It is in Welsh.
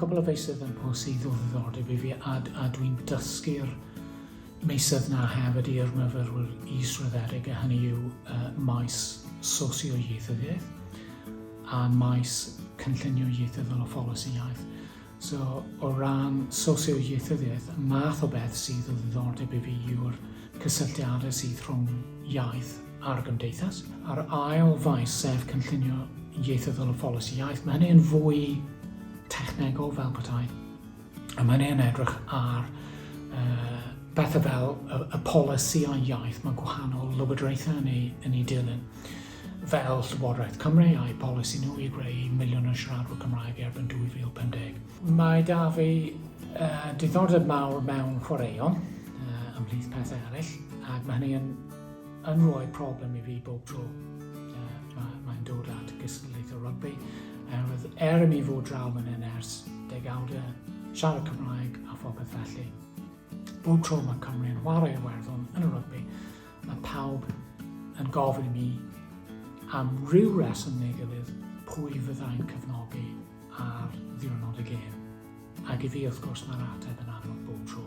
cwbl o feysydd yn sydd o ddiddordeb i fi a, a dwi'n dysgu'r meysydd na hefyd i'r myfyrwyr israddedig a hynny yw uh, maes sosioieithyddiaeth a maes cynllunio ieithyddol a pholisi iaith. So, o ran sosioieithyddiaeth, y math o beth sydd o ddiddordeb i fi yw'r cysylltiadau sydd rhwng iaith a'r gymdeithas. A'r ail faes, sef cynllunio ieithyddol a pholisi iaith, mae hynny yn fwy technegol fel petai. A mae hynny yn edrych ar uh, bethau fel y, y polisïau iaith mae gwahanol lywodraethau yn ei, yn ei dilyn. Fel Llywodraeth Cymru a'i polisi nhw i greu miliwn o siaradwyr Cymraeg erbyn 2050. Mae da fi uh, diddordeb mawr mewn chwaraeon, uh, ymhlith pethau eraill, ac mae hynny yn, yn rhoi problem i fi bob tro. Uh, Mae'n mae dod at gystadlaethau rygbi, oherwydd er i mi fod draw fan hyn ers degawdau, siarad Cymraeg a phopeth felly, bob tro mae Cymru yn chwarae Iwerddon yn y rygbi, Mae pawb yn gofyn i mi am ryw reswm neu gilydd pwy fyddai'n cefnogi ar ddiwrnod y gêm. Ac i fi, wrth gwrs, mae'r ateb yn amlwg bob tro.